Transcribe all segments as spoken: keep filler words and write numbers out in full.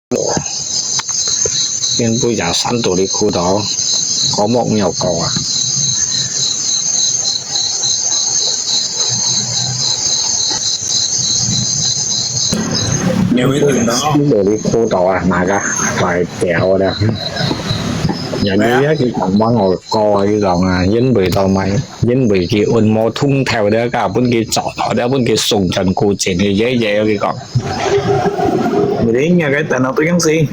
因為也山肚裡苦到，過目鳥過啊。有一點呢。山肚裡苦到啊，哪个來屌的？人家一直講我高啊，一種啊，因為到買，因為佢運無通透的，个分佢做到，个分佢送進古井的，也也有佢講。你應該等到對方先。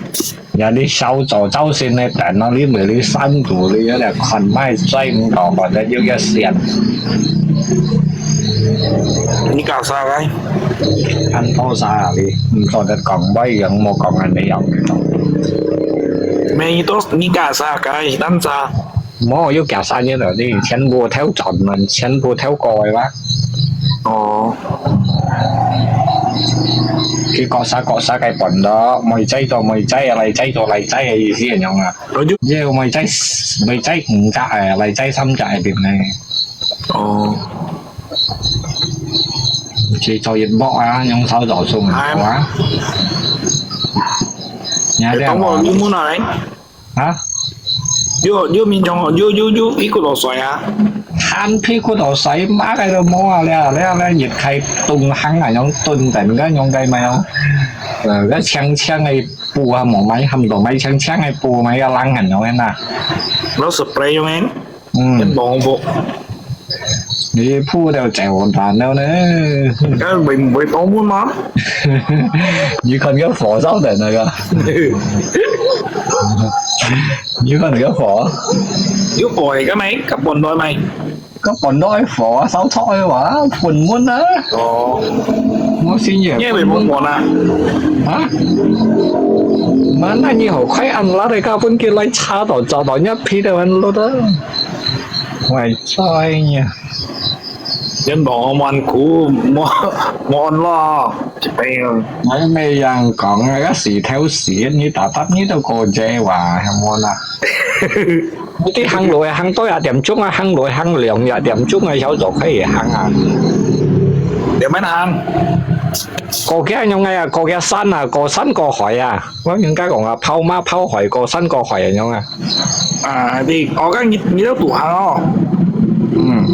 呀，你小組造成个電腦，你咪你刪除，你有點看卖追毋到，或者有个線。你搞啥个？看多啥啊你？毋做得講，不一樣，莫講恁樣。沒多，你搞啥个？單啥？無，有搞啥个了，你全部偷轉，全部偷過个啦。哦。 去各xã各xã个辦咯，妹仔到妹仔啊，麗仔到麗仔个意思係樣啊。哦，就這妹仔，妹仔五隻誒，麗仔三隻个點呢？哦。去做一幕啊，用手做出來啊。你看這樣啊。等我入門啊，來。 啊？有，有民眾哦，有，有，有屁股落水啊。喊屁股落水，麼个都無啊了，了，了，一開東行啊，用蹲等个，用个咩哦？呃，个青青个布啊，無買，喊到買青青个布，買个冷很容易啊。老實白用个，嗯。很恐怖。 你鋪到走難了呢。該會，會當門嗎？你看个火燒的那個。你看那個火？有火个咩？佢本來咩？佢本來火啊，燒菜个話，本門啊。哦。我先也。你會無門啊？啊？嘛，那你好快安啦，你搞分佢來查到，找到人家批的很多的。 壞哉呀！人無安苦，無，無安樂，一病。𠊎乜樣講啊，該時頭時，你打打你都過節哇，係無啦？你行路行多一點鐘啊，行路行兩一點鐘啊，有就可以行啊。點樣行？過幾樣啊，過幾山啊，過山過海啊。我應該講啊，拋馬拋海，過山過海咁樣啊。 啊，你，我講你，你都堵行哦。嗯。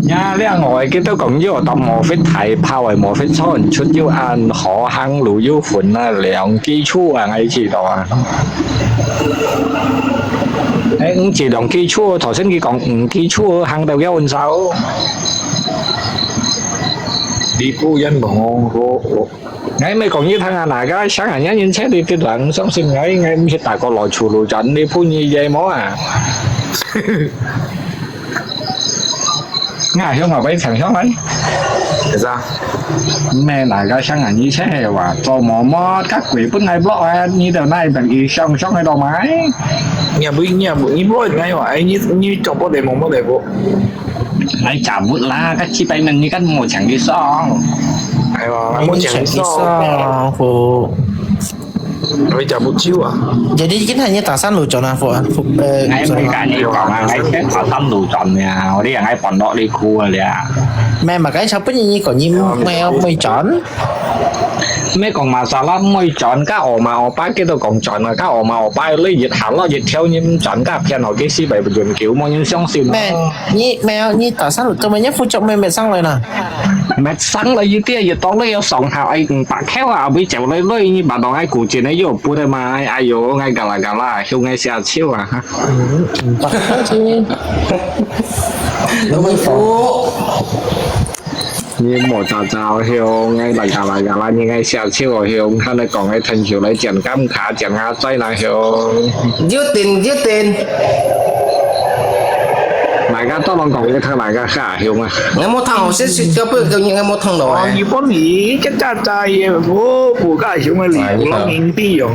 呀，你看我記得講，又到無fit大炮誒，無fit穿出又暗，好行路又混啊，兩支柱啊，𠊎知道啊。誒，毋止兩支柱，頭先佢講五支柱行到幾遠少？你不要問我，我，我 𠊎乜講你聽啊，哪个想啊，人人車你跌人，相信𠊎，𠊎毋識大個來處路轉，你判你嘢無啊？𠊎向後背請向來。係啥？毋係哪个想啊，你車係話做毛毛，甲鬼本來block啊，你就那一等佢想想喺度買。你也不，你也不，你block𠊎話，哎，你，你做不得，毛毛得不？ 來cabut lah，該幾百蚊你敢無請佢爽？哎呀，無請佢爽，不。會cabut就啊。Jadi kita hanya tasan lucu lah, Fu. Fu, eh, 𠊎毋敢你講啊，𠊎先tasan lucu啊，我哋人愛搬落你苦啊了。Memang kan siapa ni kau ni mau mau jalan? 毋係講masalah毋會轉，該阿嫲阿爸佢都講轉啊，該阿嫲阿爸你一下落一跳，你毋轉，該騙我幾時會永久，無人相信。咩？你咩？你打算做咩？你副作咩？咩上來啦？乜上來一啲，一到你要上下，哎，五百條啊，會走來來，你把當愛古今的又不得嘛，哎喲，𠊎嘎啦嘎啦，向𠊎下手啊！五百條啫。你副。 你莫早早向，𠊎來家來家啦，你𠊎小笑哦向，看你講个藤球來剪柑卡，剪下嘴啦向。有電，有電。哪个都能講个，看哪个下向啊。𠊎無聽好，先先交俾佢，𠊎無聽到哦，哎。日本語，這這這也無無个向个理，無人民地用。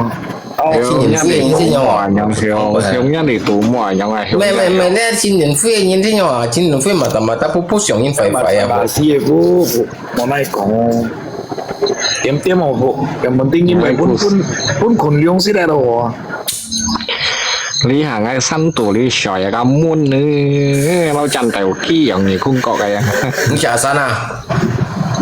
哦，新年會，新年會。向，向日你讀麼樣啊？向日。咩咩咩，你新年會，你聽哦，新年會嘛，嘛，嘛，不不想人快快啊。巴西个不不，我来讲哦，点点哦不，根本定因为本本本困量是来了哦。你行个山肚里晒个闷呢，老站在屋企样你感觉个呀？你下山啊？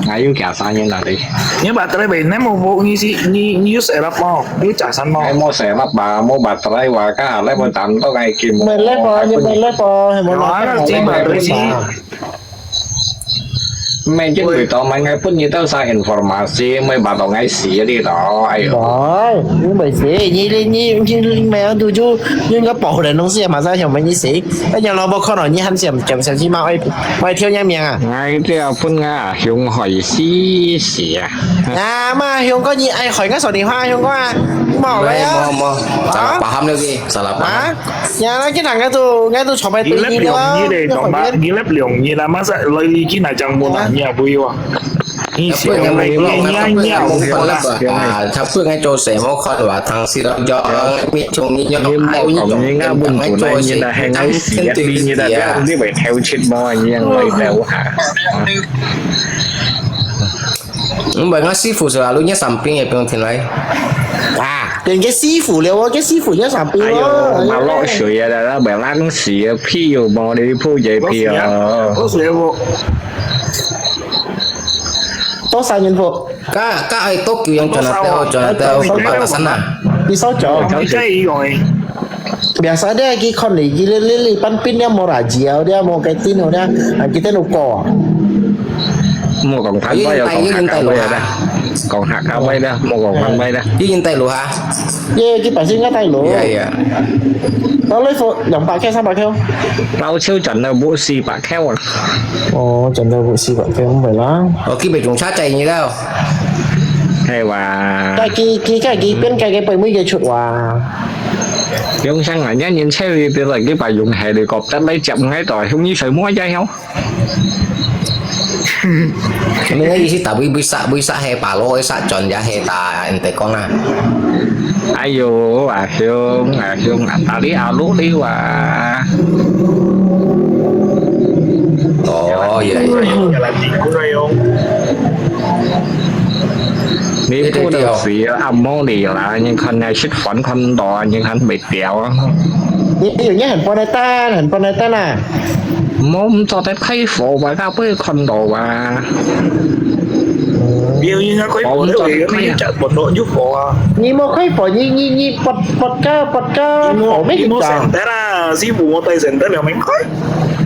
，𠊎有幾多錢啊你？你baterai bè，你無，無，你是，你，你有set up無？你有加錢無？𠊎無set up啊，無baterai哇，該下來無談到𠊎game。May left啊，你may left啊，係無？啊，該baterai是。 Imagine buổi tối mai ngai pun ni tau sa informasi mai ba tau ngai si đi đó, ayo. Rồi, nhưng mà si, ni ni ni ni mẹ tu chu, nhưng cái bộ này nó si mà sao không phải ni si. Cái nhà nó bao con rồi ni han siam siam siam si mà ai ai thiếu nhá miệng à. Ngai tia pun nga hiong hỏi si si à. À mà hiong có ni ai hỏi ngai số điện thoại hiong có à. Mau rồi à. Mau mau. Salah paham lagi, salah paham. Hả? Nhà nó cái thằng ngai tu ngai tu chọn bài tự nhiên đó. Gilap liong ni lah, masa loi li kina chang mo na nia bui wa. Ni si yang lai ni nia nia mo na. Chapur ngai cho se mo khon wa thang si lo jo. Mi chung ni yo ai ni kong ni nga bun tu nai ni na heng ngai si ni ni da ni bai theo chit mo ni yang lai da wa. Không phải ngã sĩ phụ sửa là lúc nhất sắm pin này, pin thế này. À, đến cái sĩ phụ liao, cái sĩ phụ nhất sắm pin. Ai yo, mà lọ sửa ya da, da, bai lang si ya, pi yo, mo đi phu ya pi ya. Có sửa vô. Có sửa vô. Có sửa vô. Ka, ka ai Tokyo yang chọn là tao, chọn là tao, ba ba sana. Đi sáu chỗ. Không, cái ý rồi. Biasa dia ki khon li ki li li li pan pin dia mo ra jiao dia mo cái tin ho dia, ah, kita no ko. Mo kong than bai ya, kong hak ka bai da. Kong hak ka bai da, mo kong than bai da. Yun yun tai lu ha. Ye, ki pa sin nga tai lu. Ya ya. Tao loi fo, 兩百K、三百K。Tao chiu chọn na bu si pa K wa. Ồ, chọn na bu si pa K không phải là. Ồ, ki bai chung cha chai ni dao. Hay wa. Cái ki ki cái ki bên cái cái bai mũi cái chuột wa. Yung sang ngài nhá nhìn xe vì bây giờ cái bà dùng hè để cọp tắt lấy chậm ngay tỏi không như sợi mua dây không? Mình cái gì ta bui bui sa bui sa hè bà lô sa chọn giá hè ta anh tê con à. Ai yo, à hiu, à hiu, à ta đi à lũ đi wa. Ồ, vậy. Ni phu nang si a mo li la, nhưng khăn này shit phản khăn đó, nhưng khăn bị tiểu. Ni yu ni han pon nai tan, han pon nai tan à. Mo mto tet khai phổ và các bơi khăn đó và. Yu ni na khai phổ đấy, yu chặt pon đó yu phổ à. Ni mo khai phổ ni ni ni pot pot ka pot ka phổ mấy mo sen ta ra, si bu mo tai sen ta là mình khai.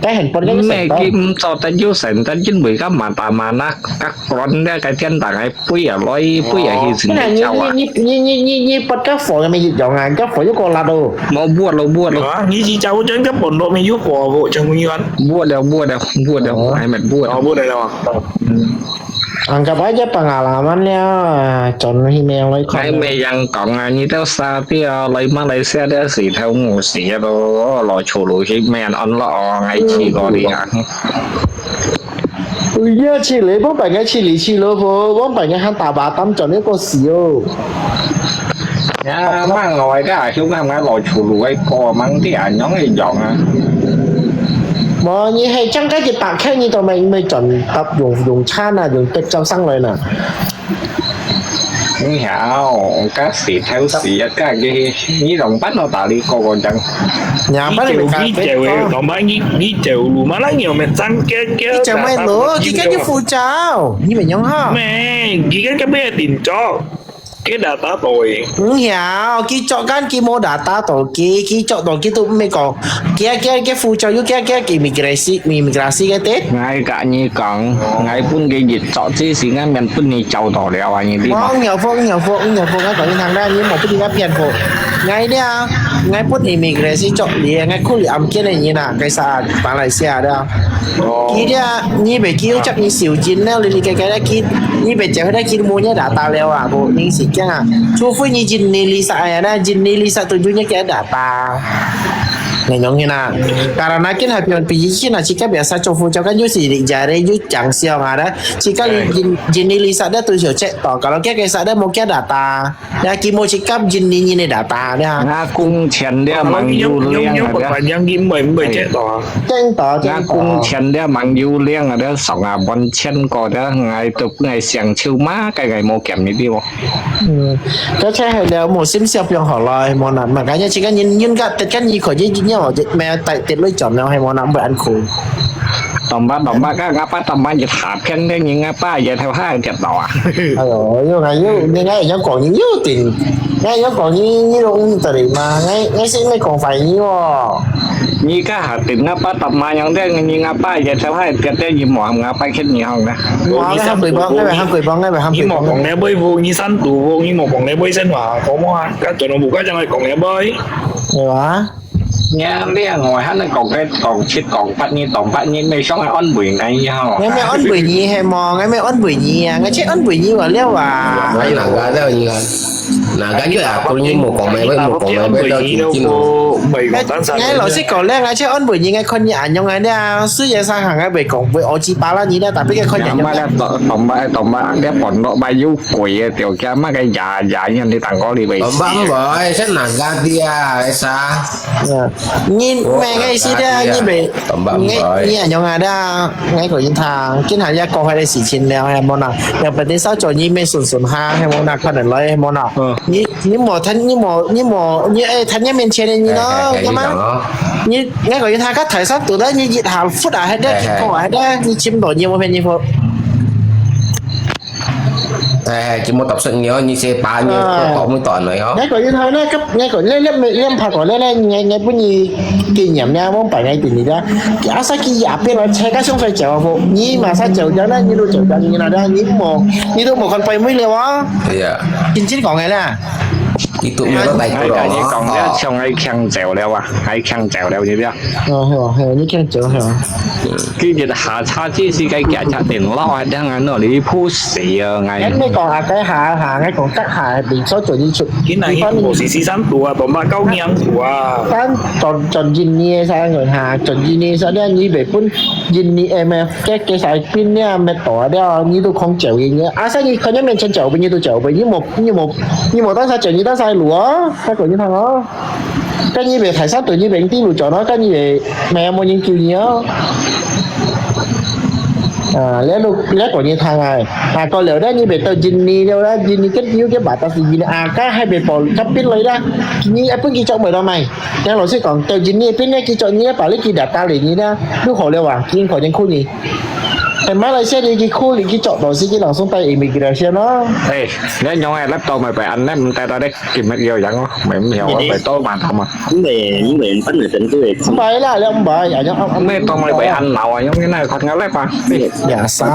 Cái han pon cái sen ta. Mẹ kim mto tet yu sen ta jin bơi các mà ta mà na các con đấy cái thiên đàng ấy. Bui ya loi, bui ya hi sin chau à. Ni ni ni ni ni ni pot ka phổ mi yong à, ka phổ yu ko la do. Mo buat lo buat lo. Ni si chau chen ka pon lo mi yu phổ vo chang mi yuan. Buat liao buat liao buat liao, ai mat buat. Ồ, buat liao. Ang ka bai ja pengalaman liao, chọn hi mèo loi khon. Ai mẹ yang kong à, ni tao sa ti à, loi Malaysia dia si thao ngu si ya lo, lo chu lu hi mèo on lo ngai chi ko li à. Ui ya, chili, bông bánh cái chili chi lô bố, bông bánh cái han tà bà tắm cho nên có xíu. Ya, mang ngồi cái à, chúng ta mang lò chù lù cái co mang cái à, nhóm cái giọng à. Mà như hay chăng cái gì tạc khen như tụi mình mới chọn tập dùng dùng chán à, dùng tết trong sáng rồi nè. Không hiểu, các sĩ theo sĩ các cái, như lòng bắt nó tả đi co còn chẳng. Nhà bắt mình cái tết có. Lòng bắt như, như chịu lù mà lắm nhiều mệt săn kia kia. Cái chịu mày lù, cái cái như phù chào, như vậy nhung ha. Mẹ, cái cái cái bé tìm cho. Cái đã tá tội. Không hiểu, cái cho cái cái mô đã tá tội, cái cái cho tội cái tụi mày còn. Kia kia cái phù chào, cái kia cái imigrasi, imigrasi cái tết. Ngay cả như còn, ngay phun cái dịch cho chứ xin ngay mình phun như chào tỏ lẹo à như đi mà. Không hiểu phun, không hiểu phun, không hiểu phun, ngay còn như thằng đó như một cái gì đó phiền phun. Ngay đi à, ngay phun imigrasi cho đi, ngay khu đi âm kia này như là cái xã Malaysia đó. Kì dia, nyi bè kì chắc nyi siu jin nèo lì lì kè kè da kì, nyi bè chéo da kì mu nyi da ta lèo à, bộ nyi sì kiang à. Chu phui nyi jin nì lì sa ai na, jin nì lì sa tu ju nyi kè da ta. Nè nyong nyi na. Karena kin hai pion pi yi kin na, chỉ có biasa chu phui cho kan ju sì lì ja re ju chang siao ngà da. Chỉ có lì jin, jin nì lì sa da tu siu check to, kalau kè kè sa da mu kè da ta. Ya kì mu chỉ cấp jin nì nyi nì da ta da. Nga kung chen dia mang yu liang da. Cheng to, nga kung chen dia mang yu liang da, song a bon chen ko da, ngai tup ngai siang chiu ma, kai ngai mo kiam ni di wo. Có thể hay là một sim siap yang hảo lai, một năm mà cái nhà chỉ có nhìn nhìn cái tết cái gì khỏi dễ dễ nhau, mẹ tại tết lối chọn nào hay một năm bữa ăn khổ. Tông bá, tông bá, các ngã bá tông bá, nhiệt hạ phiên thế nhưng ngã bá, nhiệt theo hai nhiệt đó à. 哎哟，又还又，你看人家讲你又顶，人家讲你，你都唔得了嘛，俺俺是没讲法语哦。你看下顶，ngã bá tông bá yang thế nhưng ngã bá, nhiệt theo hai nhiệt thế nhưng mà ngã bá khét như hông nè. 哇，俺还回帮，俺还回帮，俺还回帮。你莫讲那杯不，你三度不，你莫讲那杯先嘛，好不好啊？该转了不，该将来讲那杯。对吧？ Nghe liang ngồi hát nó còn cái còn chết còn bắt như tổng bắt như mày sống ăn bưởi ngay như hông? Ngay mày ăn bưởi nhì hay mò, ngay mày ăn bưởi nhì à, ngay chết ăn bưởi nhì vào liao à. Ai là cái đó như là là cái gì à, tôi như một con mày với một con mày với tao chỉ chỉ một. Ngay lỗi xích còn liang, ngay chết ăn bưởi nhì, ngay con nhì ăn nhông ngay đi à, suy ye sang hàng ngay bưởi cổng bưởi ô chi ba lá nhì đi, tapi cái con nhì Mà nhông. Là tổng tổng bá tổng bá cái bọn nó bá yú quỷ tiểu kia mà cái giả giả như đi tặng có đi vậy. Tổng bá không gọi, sẽ là cái đi à, sao? Ờ. Nhi mẹ ngay xí đó, nhi bé, nhi nhi nhông à đó, ngay có yên thang, kiến hàng ya có phải là xí chín leo hay món nào, ya bên đây sao cho nhi mẹ sụn sụn ha hay món nào, con đàn lối hay món nào. Nhi nhi mò thân, nhi mò nhi mò nhi ê thân nhi miền trên này nhi nó, cái má, nhi ngay có yên thang cắt thời sắp tụi đó nhi dịch hàng phút à hay đó, có hay đó, nhi chim đổi nhiều một phen nhi phút. Ê, chỉ một tập sự nhiều, như xe ba như có có một tuần rồi hả? Ngay có yên thang nè, cấp ngay có lé lé lé phạt có lé lé ngay ngay bữa nhi kỷ niệm nha, mong phải ngay tỉnh đi đó. Asa kỷ niệm bên là xe cá sông phải chèo bộ, nhi mà sao chèo cho nó như đồ chèo cho như nào đó, nhi một, nhi đồ một con phải mới liều á. Dạ. Chính chính có ngày là. Itu mah lo tai Ai kurang. Ai kong dia chong ai kiang zèo liao ah, ai kiang zèo liao ni dia. Ờ, hiểu, hiểu, như kiang zèo hiểu. Ki dia ha cha chi si kai kia cha tiền lo ai đang ai no li pu si ai ngai. Em mới còn à cái hà hà ngay còn cắt hà bị số tuổi đi chụp. Cái này đi phân một xí xí sắm tua, tôm ba cao ngang tua. Tan chọn chọn gin ni sa người hà, chọn gin ni sa dia ni về phun gin ni em cái cái sai pin ni mệt tỏ dia ni tu không chịu gì nhé. À sao ni không nhớ mình chân chịu bao nhiêu tu chịu bao nhiêu một như một 你無當時就你當時錄啊，該個你聽啊。該你別大聲對你別啲錄咗咯，該你別，乜有無人救你啊？啊，你錄，你講你聽啊，啊，過了咧，你別到印尼了啦，印尼跟有个馬達是印尼啊，該還別報這邊來啦，你一般佢做唔到賣。聽老師講，到印尼邊咧，佢做你一把你佢打打理你啦，錄好了啊，佢可能苦你。 Ê, Malaysia đi kì khu đi kì chọn đó xí kì lòng sông tay immigration đó. Ê, nếu nhóm ai lắp tàu mày phải ăn ném tay ta đấy, kì mệt nhiều dáng không? Mày không hiểu, mày tàu mà tao mà. Không phải, không phải, bắt người dân cứ không phải là, không phải, à, nhóm, ông, ông, mày tàu mày phải ăn nào à, nhóm cái này còn ngáo lép à. Dạ sao?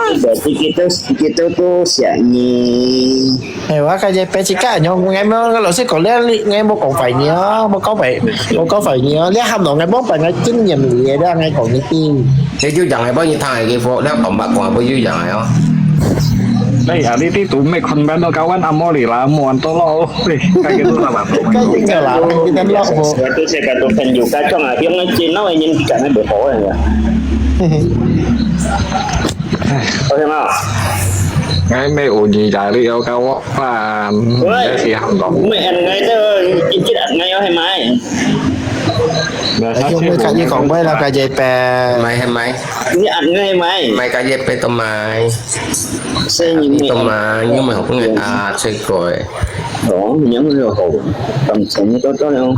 Bây giờ thì kì tàu, kì tàu tu sẽ nhì. Ê, wa cái gì, bé chỉ cả nhóm, ngày mà cái lỗi xí có lẽ, ngày mà có phải nhớ, mà có phải, mà có phải nhớ, lẽ hàm đó ngày mà phải ngày kinh nghiệm gì đó, ngày có cái tin. Thế chứ chẳng ai bao nhiêu thằng cái phố đó còn bạc còn bao nhiêu chẳng ai ó. Đây, à, đi tí tụ mẹ con bé nó cao ăn amo lì là amo ăn to lo. Ê, cái cái đó là bạn tôi. Cái gì cái là cái tên lo phố. Tôi sẽ cả tụ phần dù cả trong à, tiếng nói chuyện nó nhìn cả nó được khổ rồi. Có thể không? Ngay mẹ ổ nhì dài đi ở cao á. Và để thì hâm đó. Mẹ ăn ngay đó, chín chín ăn ngay ở hai mai. Ê, chúng mày cái gì còn quay là cái gì bé. Mai hai mai. Ni ăn ngay mai. Mai cái gì bé tao mai. Xe nhìn mẹ. Tao mai, nhưng mà không nghe à, xe rồi. Đó, nhắm rồi hổ. Tầm sẽ như có có không?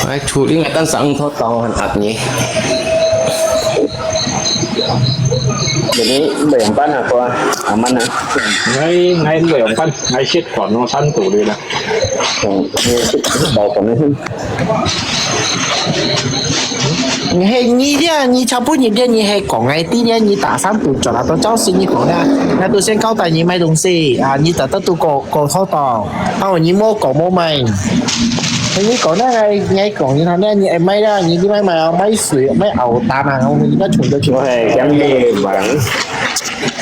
Ai, chú đi ngay tan sáng thôi tao hẳn ạt nhỉ. Jadi, bayang pan apa? Aman ah. Ngay, ngay bayang pan, ngay shit còn nó sẵn tủ đi nè. Ồ, nghe shit bảo còn nó. Hay nhi dia, nhi chào bố nhi dia, nhi hay còn ngay tí dia, nhi ta sẵn tủ cho là tao cháu xin nhi còn nha. Ngay tôi xin cáo tài nhi mai đồng xì, à, nhi ta tao tụ cổ, cổ thâu tỏ. Tao nhi mua cổ mua mày. Thế nhi còn nha, ngay, ngay còn nhi thằng nha, nhi em mai ra, nhi đi mai mày, mai sủi, mai ảo tà mà, không, nhi bắt chuột cho chuột. Ôi, chấm đi, bạn.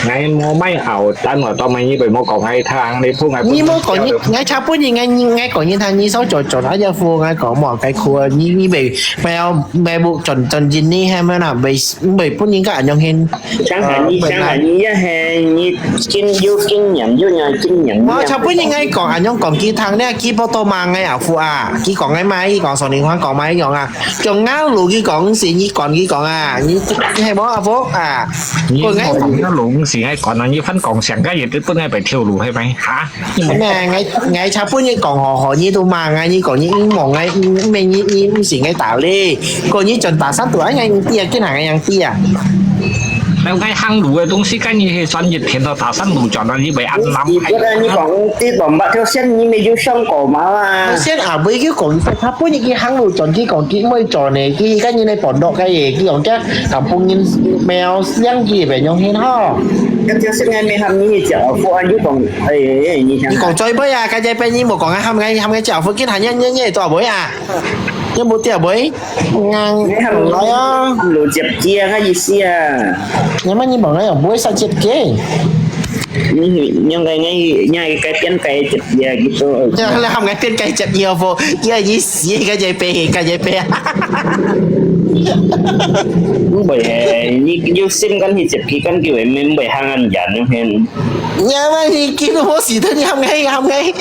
Ngay mua mai ảo tà mà tao mày nhi phải mua còn ngay thang đi, phun ngay. Nhi mua còn nhi, ngay chào bố nhi, ngay, nhi, ngay còn nhi thằng nhi sáu chuột chuột, ai giờ phun ngay còn mua cái khua, nhi, nhi về, mày, mày bộ chọn, chọn gì nhi hay mày nào, về, về phun nhi cả anh nhung hin. Sáng hả nhi, sáng hả nhi, ya hè, nhi, kinh, yêu kinh nghiệm, yêu nhau kinh nghiệm. Mà chào bố nhi ngay còn anh nhung còn kỹ thang nha, kỹ bao tô mà ngay ảo phù à, kỹ còn ngay mai, kỹ còn số điện thoại còn mai, kỹ còn à. Chồng ngáo lù kỹ còn gì, nhi còn kỹ còn à, nhi, nhi hay bố à phú à. Nhi còn ngay. Có còn ngáo lù gì, 是愛講啊，你番講成个月都分𠊎白跳路，係咪？哈？咩？𠊎𠊎才分你講好好，你都罵𠊎，你講你毋望𠊎，毋係你你毋係𠊎打理，講你轉打三度，哎，𠊎毋知啊，今下𠊎樣知啊。那𠊎行路个東西，跟你係算一天到打三度轉啊，你會恁諗？你覺得你講這種吧，就像你沒有想過嘛？先啊，毋係佢講，佢分你去行路轉，佢講佢毋會轉呢，佢跟你來搬落个耶，佢講這 Kampung ni mèo siang ji bèo nyong hin ho. 該就係𠊎咪喊你去找父安，你講，哎，哎，你想你講最尾啊，該隻邊你無講啊，喊𠊎喊𠊎找父，今下你你你做妹啊？你無做妹，硬來啊！你喊我接接个意思啊？你乜你無愛用，毋會使接个。你你應該你你該變該接接个。你喊𠊎變該接接好無？你你死該隻邊，該隻邊。 毋會，你有心肝去接佢，感覺會面會行恁遠，你看。你阿媽，你見到我死的，你喊𠊎，喊𠊎，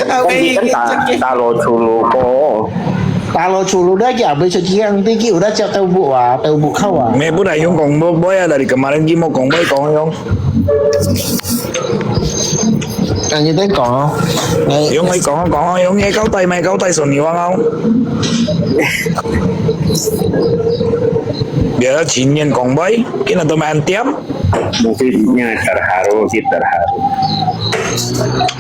喊𠊎。打打落出路个。打落出路，你也袂出去，你有得接到屋啊，到屋口啊。你本來想講無，無啊，但係今日你冇講，冇講樣。 啊，你等講哦。用你講啊講啊，用你交代咪交代順你話哦。別个情人講喂，今日都蠻點。Mungkin terharu sih terharu.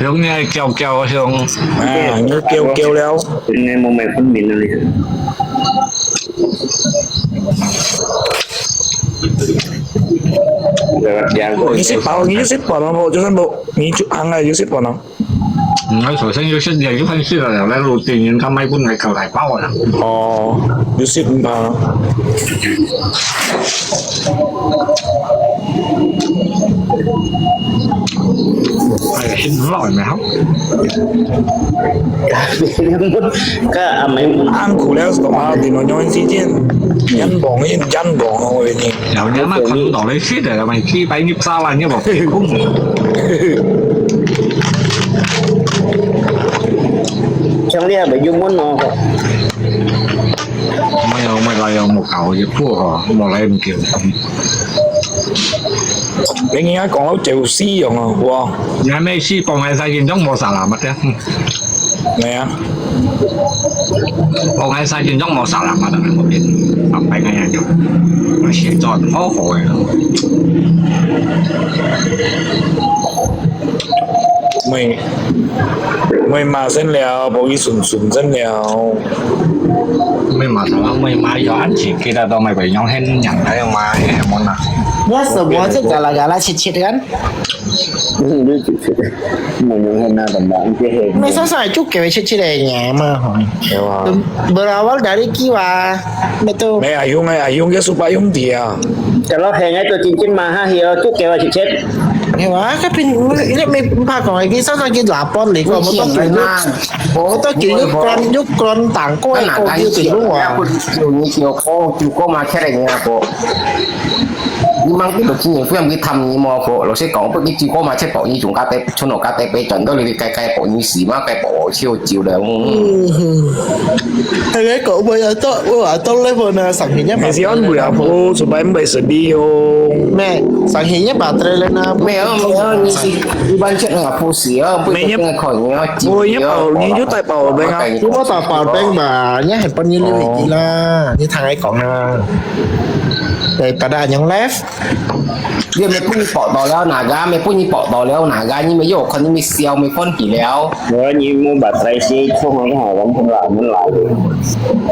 用你叫叫用。啊，你叫叫了。應該冇咩分明啊你。你食飽，你食飽了無？就算無，你就行啊，你食飽了。嗯，我首先要先要分析了，來路電影，他賣分來搞來包啊。哦，你食飽。 哎，先老了没好。个阿妹，安苦了是个嘛，你们用时间，人忙人人忙哦，我跟你。有人嘛看到你去的，买几百你杀了，你莫空。像你还没有问哦。没有，没来有，没搞，也不好，没来唔叫。 你應該講到九四樣啊，哇！你還沒去，幫佢晒緊張，無啥啦，乜的。咩啊？幫佢晒緊張，無啥啦，乜的，我變，白白个樣子，我寫作好好个。喂，喂，馬上了，無一順順真了。喂，馬上了，喂，馬上安全，kita都買ไปย้อนเห็นอย่างไรมาแหมมันนะ Biasa buat cek gala-gala cicit kan? Monyong hena tembang ke he. Masa sa cuk ke cicit eh nya mah. Berawal dari kiwa. Betul. 没啊，用啊，用个是把用的啊。Kalau hena tu cincin mahal ya, cuk ke cicit. Hewa, kan pin, ini me pa ko, ini sa sa ki lapon ni ko, mo to ki yuk kron, yuk kron tang ko, ko yuk ti ko wa. 你問佢个經驗，佢又探你無？老實講，不過佢照顧嘛，七百二，從家底，從我家底背轉到你个該該百二四嘛，該百二少少了。嗯，係个講，我也到，我也到 level 呢，上天也還是安慰啊，不，出來毋係順利哦。咩？上天也把得了呢？沒有沒有，你是一般出那個不是啊，不是那個可能啊，我也保，你就帶保了啊。你莫打保兵吧，你還幫你留一滴啦，你聽我講啊。 Daripada yang left. 你咪分你博到了哪个，咪分你博到了哪个，你咪又看你咪笑，咪分佢了。我你莫把这些冲很好，我们来，我们来。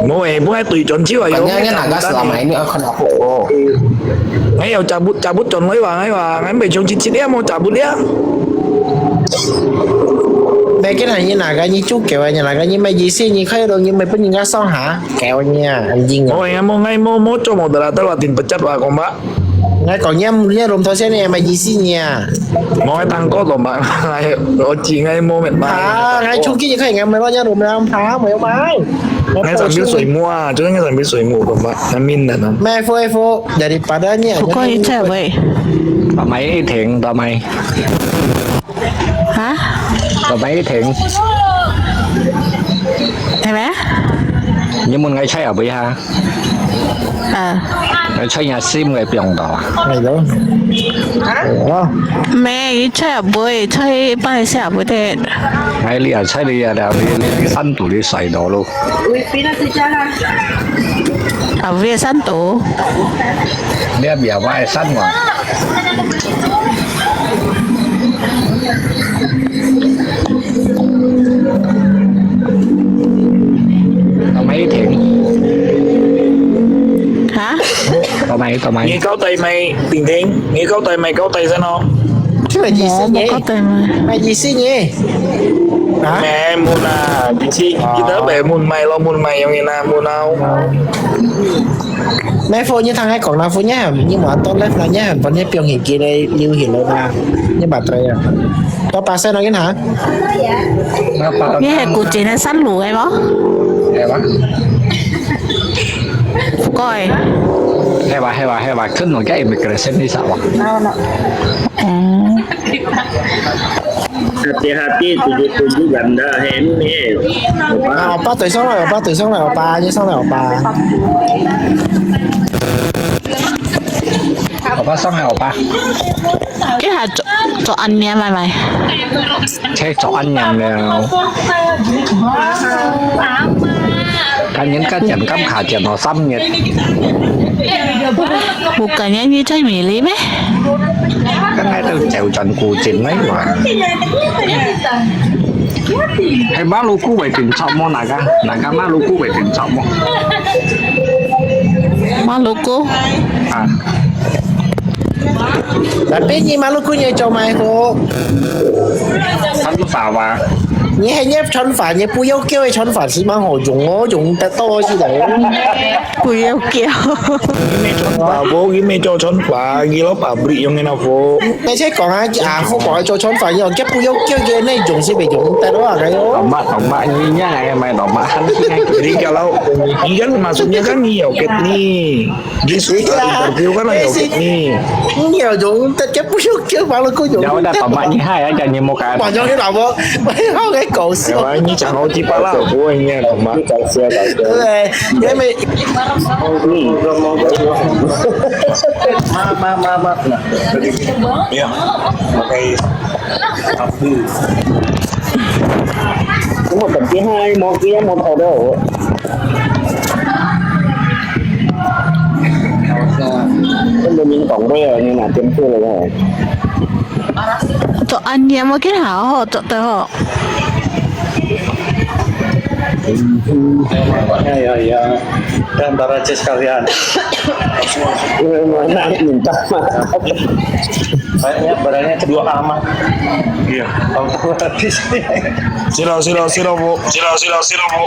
我也不会对准就啊，反正你哪个是买，你要看到好。哎呦，cabut cabut准来吧，哎吧，俺没穷吃吃的，莫 cabut 了。Mungkin hanya naga ni cukai, hanya naga ni mai jisi ni kai dong ni mai pun ni ngasong ha. Kau ni anjing. Oh, yang mau ngai mau mau cuma dah dah lah tin pecat lah komba. Ngai kau ni ni rum thau sia ni mai jisi ni ah. Mau ngai tangko to ba, ngai oci ngai mau met ba. Ah, ngai cuki ni kai ngai mai lo ni rum lam pa, mai mai. Ngai sambil 水母 ah, cuman ngai sambil 水母 komba, ngai min dah no. Mai fo fo daripada ni. Kau ni cewek. 打麦一停，打麦。 哈？打麥一停。係咩？你問𠊎猜啊，不要？啊。你出現心个病到啊？係咯。哦，咩？佢出入會，出去拜下會得。哎，你啊，出你啊，你你你山肚你晒到咯。啊，會山肚。你啊，別話山嘛。Tao máy Thiện. Hả? Tao máy, tao máy. Nghe câu tay mày Thiện Thiện, nghe câu tay mày câu tay sao nó? Chứ là gì xin nhỉ? Có tay mà. Mày gì xin nhỉ? Hả? Mẹ muốn là gì xin? Kita bé muốn mày lo muốn mày yang ina muốn ao. Mẹ phone như thằng hay còn là phone nhá, nhưng mà tôi left là nhá, vẫn nhớ piong hiện kia đây, lưu hiện rồi mà. Nhưng mà tôi à. Có ba xe nó cái hả? Nghe hay của chị này sẵn lũ em không? Hay quá. Coi. Hay quá, hay quá, hay quá. Khấn nó cái immigration đi sao? Nó nó. Hati-hati tujuh-tujuh ganda hem ni. À, ông ba tới xong rồi, ông ba tới xong rồi, ông ba như xong rồi, ông ba. Ông ba xong rồi, ông ba. Cái hạt cho, cho anh nha mày mày. Thế cho anh nhầm nè. Cá nhân cá chém cắm khả chém nó xăm nhiệt. Một cả nhà như chơi mì lý mẹ. Cái này tôi chịu trần cù chỉnh mấy mà. Hay má lu cú vậy chỉnh chọn món nào cả. Nào cả má lu cú vậy chỉnh chọn món. Má lu cú. À. Tapi ni malu ku nyo cho mai ho. Thắng phá mà. Ni hai nyo chon fa, ni bu yo kêu chon fa si mang ho, yung o, yung ta to si da. Bù yêu kiểu. Ini chon fa bo, ini cho chon fa, gilo pabrik yang ina bo. Ni che kong a, a fu kong a cho chon fa, yo ke bu yo kêu ke nei yung si be yung ta do a ka yo. Tao má, tao má, như nhá ngày mai tao má. Jadi kalau ikan maksudnya kan ni ya oke ni. Dia suka interview kan ya oke ni. Ni yo yung ta ke bu yo kêu malu ku yung. Ya udah, tao má như hai aja, như một cái. Ba yo ke la bo, ba yo ke kong si. Ya ni chang hao ji pa la, bo ni ya tao má. 对，因为妈妈妈妈，那 Ya, pakai apa? Kamu berhenti hai, mau kia mau thau dah. Kan belum minta kong dah, ni nak tempoh lah. Cho anh em mà cái hảo họ cho tao họ. Ya, ya, ya. Dan para sekalian. Mana minta maaf. Kayaknya barangnya kedua amat. Iya. Kalau habis. Sila, sila, sila, bu. Sila, sila, sila, bu.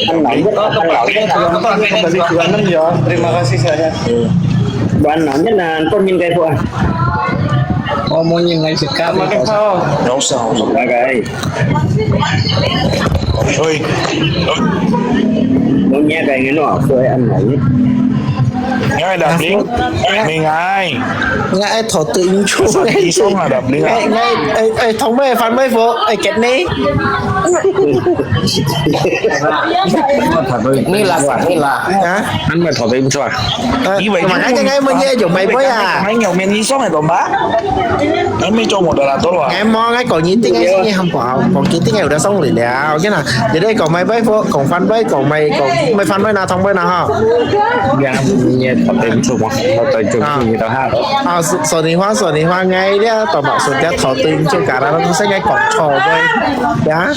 Ăn nóng nhất, ăn nóng nhất, ăn nóng nhất, kembali ke enam ya. Terima kasih saya. Bukan nóng nhất là con nhìn cái buah. Có muốn như ngày xưa cá mà cái sao? Nấu sao? Là cái Ôi. con nhé cái người nó phơi ăn nóng nhất. Ngay đạp lính. Mình ai. Ngay ai thọ tự in chu. Đi sống là đạp lính à. Ngay ngay ai ai thông mấy phần mấy phố ai kết nấy. Thật tôi Ni là ni là. Hả? Anh mà thọ tôi cho à. Ờ, Như vậy mà chứ cái không- ngay mà nhé dùng mày bới à. Mấy nhiều men đi sống này còn bá. Nó mới cho một đợt là tốt rồi. Em mong cái còn những tiếng ấy như không có còn cái tiếng ấy đã xong rồi, cái nào giờ đây còn mày bới phố còn fan bới còn mày còn mày fan bới nào thông bới nào ha. Dạ, nhé thọ tôi cho mà. Thọ tôi cho như tao ha. À, số điện thoại số điện thoại ngay đi, tao bảo số điện thoại tôi cho cả là nó sẽ ngay còn trò bới. Dạ.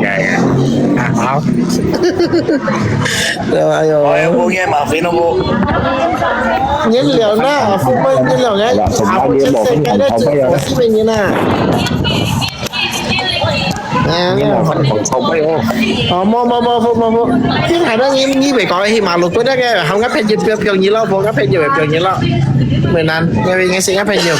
Dạ, dạ. À, hảo. Rồi, ayo. Ôi, em mua nghe mà phí nó mua. Nhiên liệu na, phú bơi nhiên liệu ngay. Dạ, không À, có phú đi chết bộ, xe cái không đó có chịu bây giờ. phú xí bên nhiên à. À, Nhưng mà vẫn còn không có ô. Ờ, mua mua mua mua mua mua. Thiên Hải đó nghĩ nghĩ về có thì mà lục với đó cái không ngáp phen chụp piêu piêu như lo, vô ngáp phen chụp piêu như lo. Mười năm, nghe nghe sẽ ngáp phen chụp.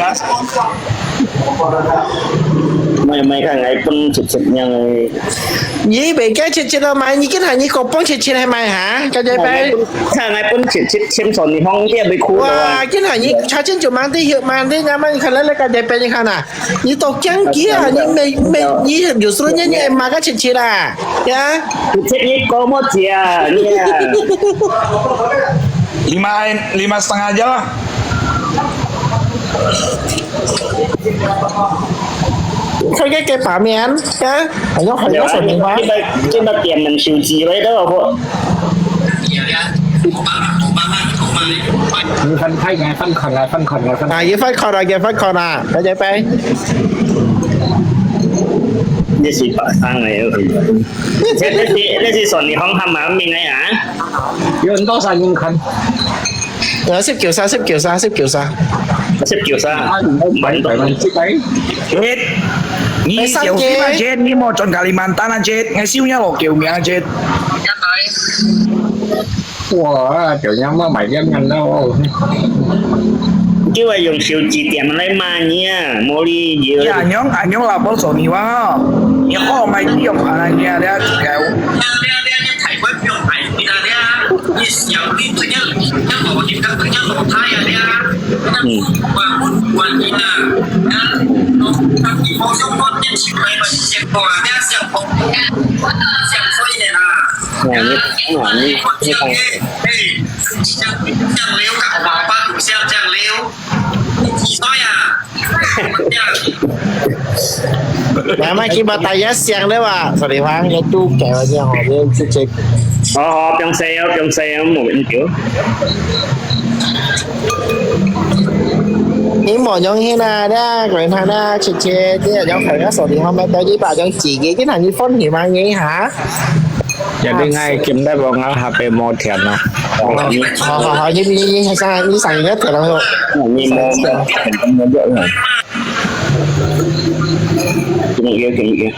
啦。買買看，來分直接樣个。你袂驚直接咯嘛？你今下你个幫直接係咪哈？今日拜。看來分直接簽手，你放店被哭了啊哇，。今下你查清楚慢啲，慢啲，那么你看来来今日拜你看呐，你都驚驚啊！你每每你有时候你你也骂个直接啦，呀。直接你讲么子啊？你啊， Lima lima setengah aja lah. 佢个个版面，啊，还有还有什么话？这个这个店门手机来的我。你分開嘅，分開啦，分開啦，分開。啊，要分開啦，要分開啦，拜拜拜。你是白生的，这这是这是说你红他蛮明的啊，有很多声音看。啊，十九三，十九三，十九三。十九三，啊，你们买买买这个。Jet, ni Besar, jauh Jet. Jet, ni mau chọn Kalimantan ah Jet, ngai siu nya lo kiu mia Jet. Wow, 就样嘛买两样咯。就系用手机点来骂你啊，冇理由。 Ya, anyong anyong la bol so ni wa. Ni ho mai ti yong ana nia dia kau. 你想你这样，这样我就跟人家老太呀的啊，那不管不管你啦，啊，那你好像关键是没有结果啊，这样想不想说一点啊？哇，你哇，你你看，哎，像像流感嘛，八股像这样流，你几岁啊？这样。那么去把大家想的吧，所以话也都改了这样，我就直接。好好，放心哦，放心哦，冇研究。你莫用心啦，那管他那，直接这样可能手里方面都一把用几个，跟他你放你嘛，你哈。Jadi ngai kim dai bông ngau hape mo thian no. 好好好，你你你上你上一个可能有。你没没没没，给你给给你给。